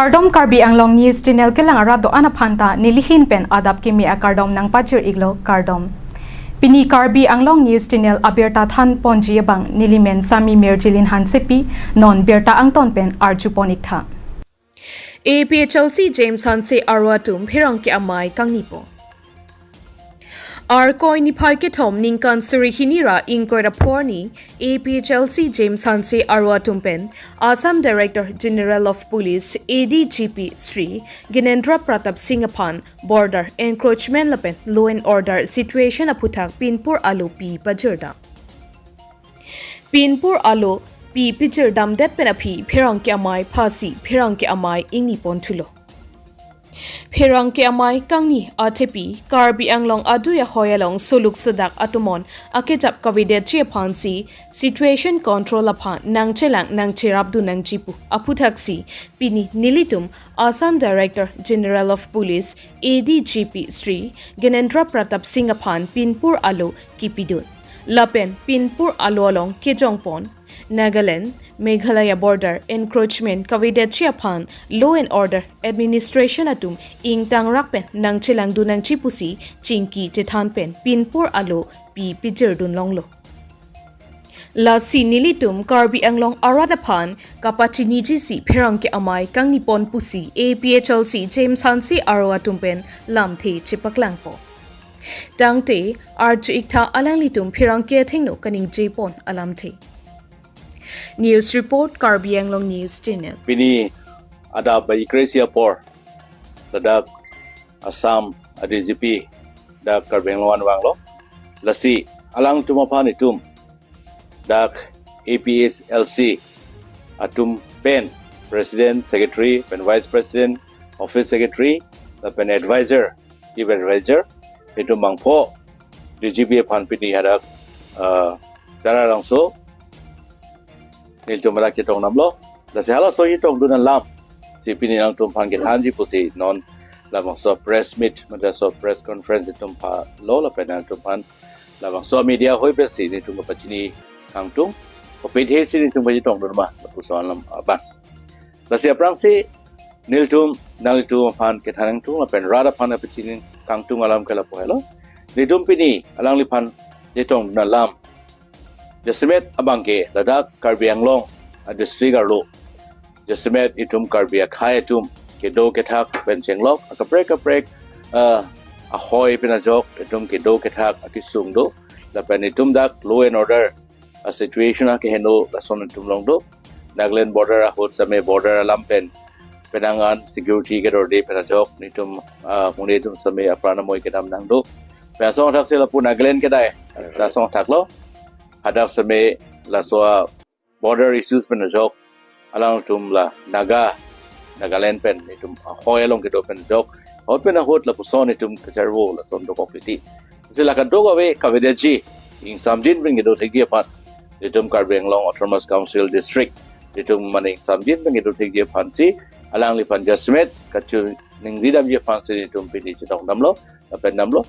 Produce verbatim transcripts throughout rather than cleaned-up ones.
Kardom, Karbi Anglong News Channel kelang arat do-an aphan ta nelihin pen adap kimi akardom nangpajir iklo, kardom. Pini Karbi Anglong News Channel abirta than ponji abang nelimen Sami Mirjilin Hansepi, non birta angton pen arju pon iktha. A P H L C James Hanse aro atum pherangke amei kangni pon. Arkoi niphai kethom ningkan suri hini ra ingkoi ra pho arni A P H L C James Hanse aro atum pen Assam Director General of Police, A D G P, Shri Gyanendra Pratap Singh aphan border encroachment lapen law and order situation aphuthak pinpur alo pi pajirdam. Pinpur alo pi pajirdamdet pen aphi pherangke amei phasi pherangke amei ingni pon thulo. Pherangke amei kangni athepi Karbi Anglong adui ahoi along suluk sudak atomon akejap kavedetji aphansi situation control aphan nangchelang nangcherapdun nangji pu aphuthaksi pini nelitum Assam Director General of Police, A D G P, Shri Gyanendra Pratap Singh aphan pinpur alo kipidun. Lapen pinpur alo along kejongpon Nagaland, Meghalaya border encroachment kavedetji aphan law and order administration atum ingtangrak pen nangchelangdun nangji pusi chingki chethan pen pinpur alo pi pajirdun longlo. Lasi nelitum Karbi Anglong arat aphan kapachinijisi pherangke amei kangni pon pusi A P H L C James Hanse aro atum pen lamthe chepaklangpo. Tangte arju iktha alanglitum pherangke athengno kaningje pon alamthe. News report, Karbi Anglong News Channel. Pini adap bai kre-isi apor, ladak Assam A D G P dak Karbi Anglong an vanglo. Lasi alangtum aphan itum dak A P H L C atum pen President, Secretary, pen Vice President, Office Secretary, lapen Advisor, Chief Advisor, itum bangpho D G P aphan pini hadak, ah, Taralangso nelitum hadak chetongdamlo. Lasi halaso chetongdun alam si pini nangtum aphan kethanji pusi non labangso press meet, mate laso press conference itum phalo lapen nangtum aphan labangso media ahoi pensi nelitum kapachini kangtung, kopi-thesi nelitum pachetongdun ma lapuson alam abang. Lasi aphrangsi nelitum nanglitum aphan kethan kangtung lapen rat aphan pachini kangtung alam ke lapu helo. Nelitum pini alangliphan chetongdun alam jasemet abangke ladak Karbi Anglong a district arlo jasemet itum Karbi akhei atum kedo kethak pen chenglok akaprek kaprek, ah, ahoi pen ajok itum kedo kethak akesung do, lapen itum dak law and order a situation akeheno lason itum along do. Nagaland border ahut same border alam pen penang an security kedorde pen ajok nelitum, ah, monit atum same apran amoi kedam nangdo. Pen asong thak si lapu Nagaland kedai, lasong thaklo. Hadak same laso a border issues pen ajok alangtum la Naga, Nagaland pen itum ahoi along kedo pen ajok ahut pen ahut lapuson itum kacharvo lason dokok titi. Si la kadokave kavedetji, ingsamjin pen kedo thekji aphan itum Karbi Anglong Autonomous Council District itum mane ingsamjin pen kedo thekji aphansi alangliphan jasemet kachiningridamji aphansi itum pini chetongdamlo lapen damlo.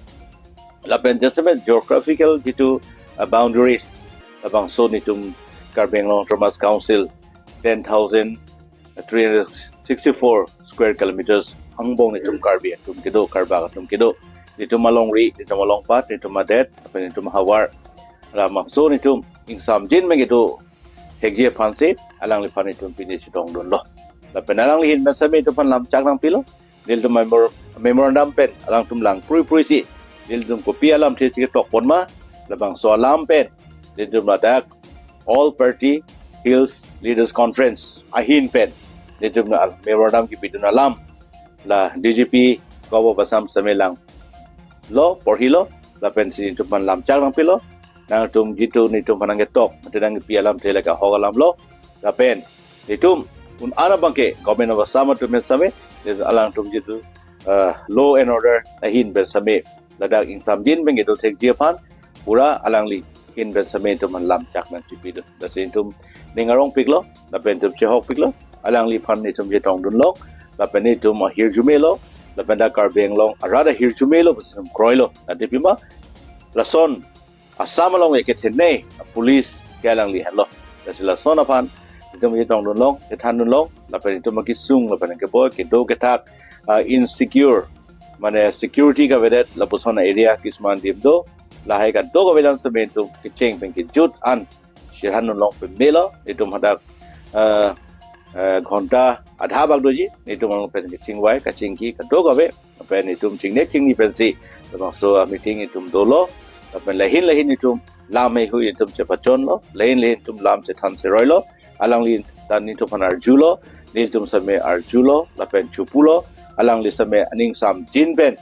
Lapen jasemet geographical jitu, ah, boundaries labangso nelitum Karbi Anglong Autonomous Council ten thousand three hundred sixty-four square kilometers angbong nelitum Karbi atum kedo, Karbak atum kedo. Nelitum alongri, nelitum alongpat, nelitum adet, lapen nelitum ahavar, labangso nelitum ingsamjin pen kedo thekji aphansi alangliphan itum pini chetongdunlo. Lapen alangli ahin pen same itum aphan lamchak nangpilo. Nelitum memor-, memorandum pen alangtum lang pruipruisi nelitum kopi alamthe si ketok pon ma, labangso alam pen nelitum ladak All Party Hills Leaders Conference ahin pen nelitum la memorandum kipidun alam la D G P Kobo Basam same langlo, porhilo, lapensi nelitum aphan lamchak nangpilo. Nangtum jitu nelitum aphan nangketok mate nangkepi alamthe lake ahok alamlo. Lapen nelitum un-an abangke Government of Assam atum pen same, nelitum alangtum jitu, ah, law and order ahin pen same ladak ingsamjin pen kedo thekji aphan pura alangli ahin pen same itum aphan lamchak nangchipidun. Lasi itum ning arongpiklo, lapen itum chehokpiklo, alangliphan itum chetongdunlo, lapen itum ahirjume lo, lapen dak Karbi Anglong arat ahirjume lo pusi itum kroilo. Tangte pima lason Assam along ekethene police ke alangli henlo. Lasi lason aphan itum chetongdunlong, chethandunlong, lapen itum akesung, lapen keboi, kedo kethak, ah, insecure, mane security kavedet, lapuson area kisuman adim do, lahai kadokave alam seme itum kecheng pen kejut an chethandunlong pamelo, itum hadak, ah, ah, ghonta adha bak doji, itum along pen kechingvai, kachingki, kadokave, lapen itum chingnek chingni pensi, labangso a-meeting itum dolo, lapen lahin lahin itum lam heihui itum chepachonlo, lahin lahin itum lam chethan cheroilo, alangli ta nelitum aphan arjulo, nelitum seme arjulo, lapen chupulo, alangli seme aning samjin pen,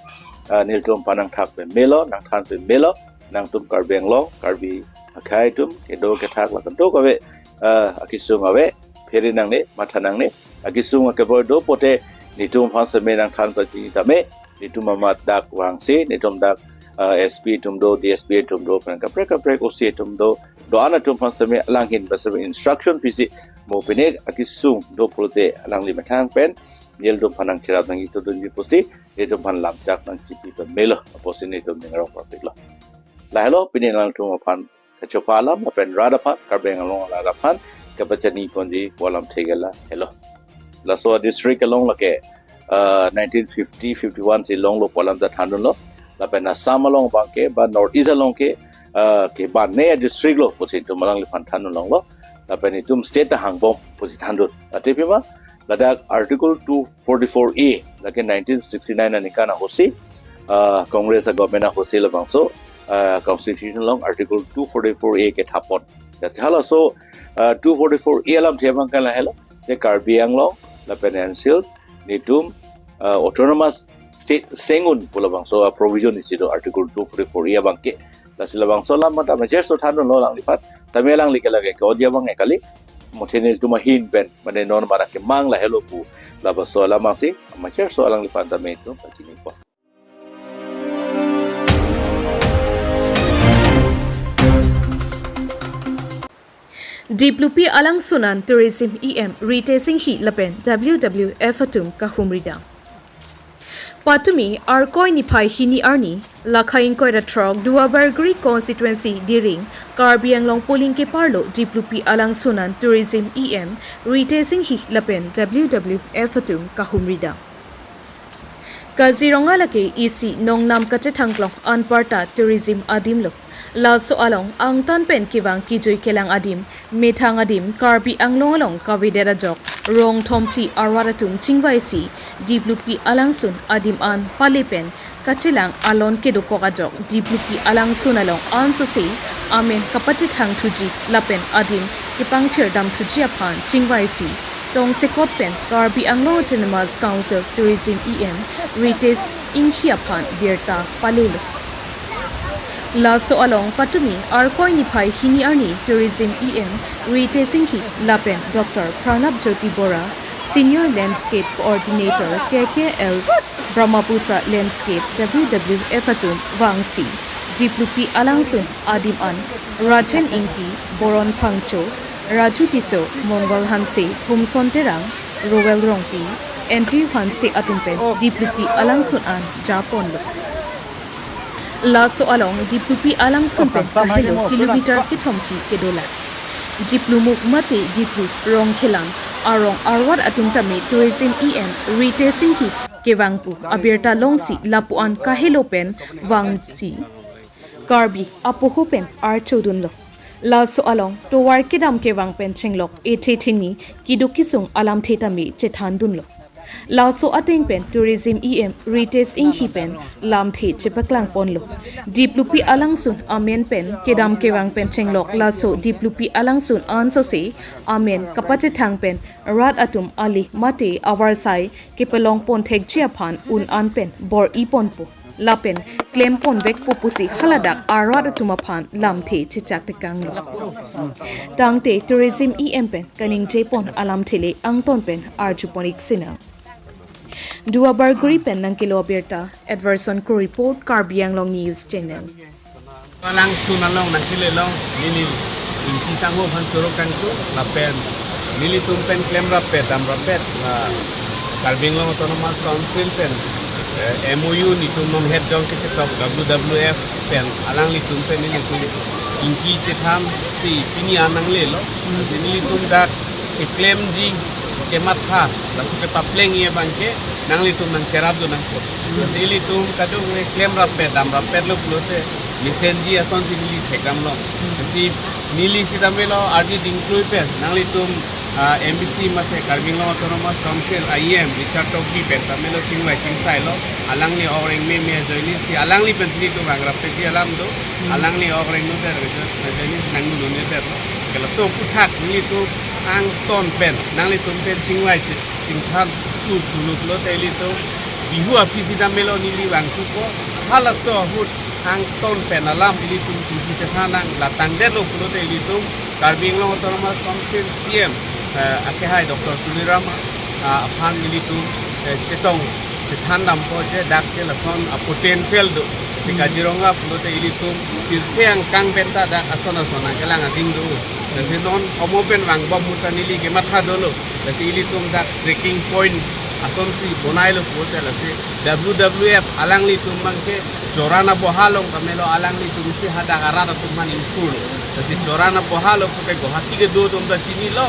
ah, nelitum aphan nangthak pamelo, nangthan pamelo, nangtum Karbi Anglong, Karbi akhei atum, kedo kethak la kadokave, ah, akesung ave, phere nangne, matha nangne, akesung akeboi do pote, nelitum aphan seme nangthan pachini tame, nelitum amat dak vangsi, nelitum dak, ah, S P atum do, D S P atum do, pen kaprek kaprek O C atum do, do-an atum aphan seme alanghin ba seme instruction pisi, mo pine akesung do pulote alangli methang pen, nelitum aphan nangcherap nangchetudunji pusi, nelitum aphan lamchak nangchipi pamelo, apotsi nelitum ning arong parpiklo. Lahelo, pini nangtum aphan kachopha alam, lapen rat aphan, Karbi Anglong arat aphan, kapachini ponji pu alamthe ke lahelo. Laso district along lake, ah, nineteen fifty fifty-one si longlo pu alam ta thandunlo. Lapen Assam along abangke, ba North East along ke, ah, kebangne district lo, pusi itum alangliphan thandunlonglo. Lapen itum state ta hangbom, pusi thandun. Athe pima, ladak Article two forty-four A, lake nineteen sixty-nine aningkan ahutsi, ah, Congress a-government ahutsi labangso, ah, Constitution along Article two forty-four A kethapon. Lasi halaso, ah, two forty-four A alamthe abangke lahelo, je Karbi Anglong, lapen N C Hills, nelitum, ah, autonomous state seng un pu labangso, ah, provision isi do Article two forty-four A abangke. Lasi labangso alam mate majer so thandunlo alangliphan, seme alangli ke lake ke-ot abang kali, muthe nelitum ahin pen, mane non mara kemang lahelo pu, labangso alam si, majer so alangliphan tame itum pachini pon. Diplupi alangsun an Tourism E M Ritesh Enghi lapen W W F atum kahumri dam. Patumi Arkoi niphai hini arni, Lakhai ingkoi ra throk Duarbagori constituency Diring, Karbi Anglong polling keparlo Diplupi alangsun an Tourism E M Ritesh Enghi lapen W W F atum kahumri dam. Kaziranga lake isi nongnam kachethangklong anparta tourism adim lo. Laso along angtan pen kevang kejui kelang adim, methang adim, Karbi Anglong along kavedet ajok, rong thomphli arat atum chingvaisi, Diplupi alangsun adim an pale pen kachelang alon kedokok ajok, Diplupi alangsun along ansose amen kapachethang thuji lapen adim kepangthir dam thuji aphan chingvaisi, tongsekot pen Karbi Anglong Autonomous Council Tourism E M Ritesh Enghi aphan birta palelo. Laso along patumi Arkoi niphai hini arni Tourism E M Ritesh Enghi lapen Doctor Pranab Jyoti Bora, Senior Landscape Coordinator K K L Brahmaputra Landscape W W F atum vangsi, Diplupi alangsun adim an Rajen Ingti, Boron Phangcho, Raju Tisso, Mongol Hanse, Humson Terang, Rowel Rongpi, Andrew Hanse atum pen Diplupi alangsun an japonlo. Laso along Diplupi alangsun pen kahelo kilometer kethom kedo la. Diplumuk mate Diplu rongkhelang arong arwat atum tame Tourism E M Ritesh Enghi kevang pu abirta longsi lapu-an kahelo pen vangsi Karbi apoho pen archodunlo. Laso along tovar kedam kevang pen chenglok ethe thini keduk kesung alamthe tame chethandunlo. Laso ateng pen Tourism E M Ritesh Enghi pen lamthe chepaklang ponlo. Diplupi alangsun amen pen kedam kevang pen chenglok laso Diplupi alangsun ansose amen kapachethang pen rat atum ali mate avarsai kepalong ponthekji aphan un-an pen bor-i ponpo lapen klem ponvekpo pusi haladak arat atum aphan lamthe chechak tekanglo. Tangte Tourism E M pen kaningje pon alamthe le angton pen arju pon-ik sinang. Duarbagori pen nangkelo abirta, Edverson Kro report, Karbi Anglong News Channel. Alangsun along nangkele along neli Ingti Sangho aphan choro kangtung lapen nelitum pen klem rapet dam rapet la Karbi Anglong Autonomous Council pen, eh, M O U nelitum nonhet jong kechetok W W F pen alanglitum pen nelitum ingki chethan si pini an nanglelo. Si nelitum dak keklemji kematha, laso kepaplengji abangke nanglitum nangcherap do nangkok. Lasi ilitum kadokave klem rapet, dam rapetlo pulote mesenji asonsi neli thekdamlong. Lasi neli sitame lo ardi dingklui pen nanglitum, ah, M A C mate Karbi Anglong Autonomous Council I E M Richard Tokbi pen tame lo chingvai chingsailo, alangli ok rengme me ajoinesi alangli pen nelitum vang rapetji alam do, alangli ok rengnodet ajoinesi nangdunnodet lo. Ke laso aphuthak nelitum angton pen nanglitum pen chingvai chingthan tu thulu pulote ilitum Bihu aphi sitame lo neli vangthupo, halaso ahut angton pen alam ilitum tuji chethan nang, la tangdetlo pulote ilitum Karbi Anglong Autonomous Council C E M, eh, akehai Doctor Tuliram, ah, aphan ilitum, eh, chetong chethan dampo je dak ke lason a-potential do. Si Kaziranga pulote ilitum pirthe angkang penta dak ason ason nangkelang ading do. Lasi non omo pen vangbom ahut ta neli kematha dolo. Lasi ilitum dak trekking point asonsi bonailo pulote lasi W W F alanglitum abangke Choran aboha along tame lo alanglitum si hadak arat atum aphan ingthurlo. Lasi Choran aboha lo pulote Guwahati kedo atum ta chinilo,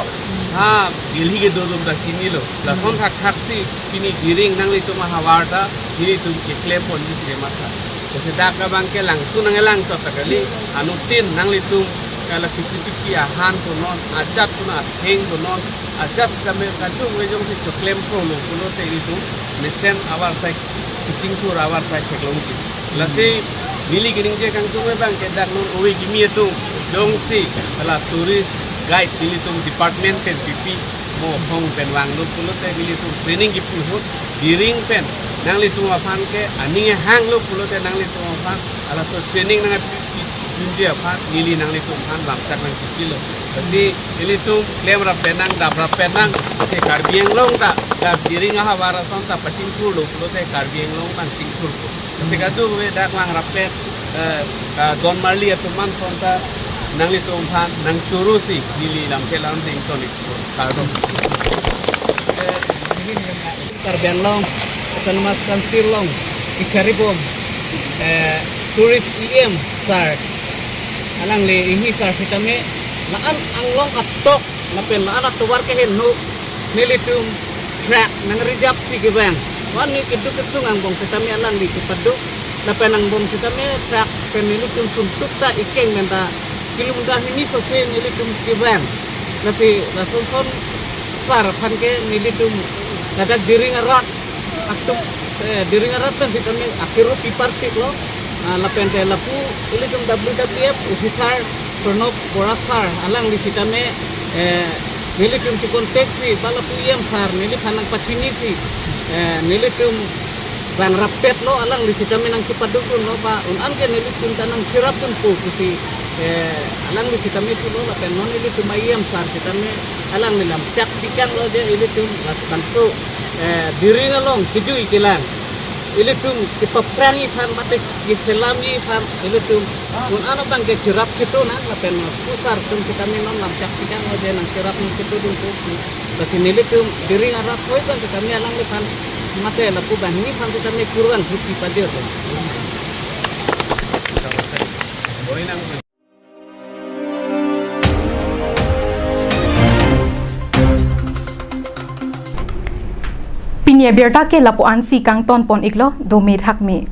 ha Delhi kedo atum ta chinilo. Lason thakthak si pini Diring nanglitum ahavar ta nelitum keklem ponji si kematha. Lasi dak abangke langsun nangkelang chot ta kali, anuttin nanglitum ke la kiki kiki ahan punon, ajat punon, atheng punon, ajat sitame kadokave jongsi choklem thurlo pulote ilitum mesen avarsai, kachingthur avarsai theklongji. Lasi neli kaningje kangtung abangke dak non ove kimi atum jongsi la tourist guide nelitum department pen pipi mo hong pen vanglo pulote nelitum training kipu ahut Diring pen nanglitum aphan ke aning hanglo pulote nanglitum aphan halaso training nangpi, pi, pinji aphan neli nanglitum aphan lamchak nangkipilo. Lasi ilitum klem rapet nang, dam rapet nang, lasi Karbi Anglong ta, dak Diring ahavar ason ta pachingthurlo pulote Karbi Anglong nangchingthurpo. Lasi kadokave dak vang rapet, eh, ka don marli atum aphan ta nanglitum aphan nangchoro si neli lamthe lam ding tonik. Kardom. Karbi Anglong Autonomous Council along kacharibom, eh, tourist E M sir, alangli inghi sar sitame la-an anglong atok lapen la-an atovar keheno nelitum truck nang-reserve si kevang. Van ni keduk kesung angbong sitame alangli kepaduk. Lapen angbong sitame truck pen nelitum suntuk ta ikeng pen ta kilometer hini sose nelitum kevang. Lasi lason son sar aphan ke nelitum ladak Diring arat atum, eh, Diring arat pen sitame akero piparpiklo. Ah, lapen te lapu ilitum W W F officer Pranab Bora sar alangli sitame, eh, nelitum si contact si ba lapu E M sar neliphan nangpachinisi, eh, nelitum vang rapetlo, alangli sitame nangkepadukdunlo ba un-an ke nelitum ta nangcherapdunpo pusi, eh, alangli sitame pulo lapen non ilitum E M sar sitame alangli lamchak pikanglo je ilitum labangso, eh, Diring along kejui kelang ilitum kepaphrangji aphan mate keselamji aphan ilitum un-an abangke cherap keto nang lapen pusar atum sitame non lamchak pikanglo je nangcherap nangketodunpo pu. Lasi nelitum Diring arat hoi abang sitame alangliphan mate lapu banghini aphan sitame kurvangthu kipadirlo. Pini abirta ke lapu-ansi kangton pon-iklo, dome thakme.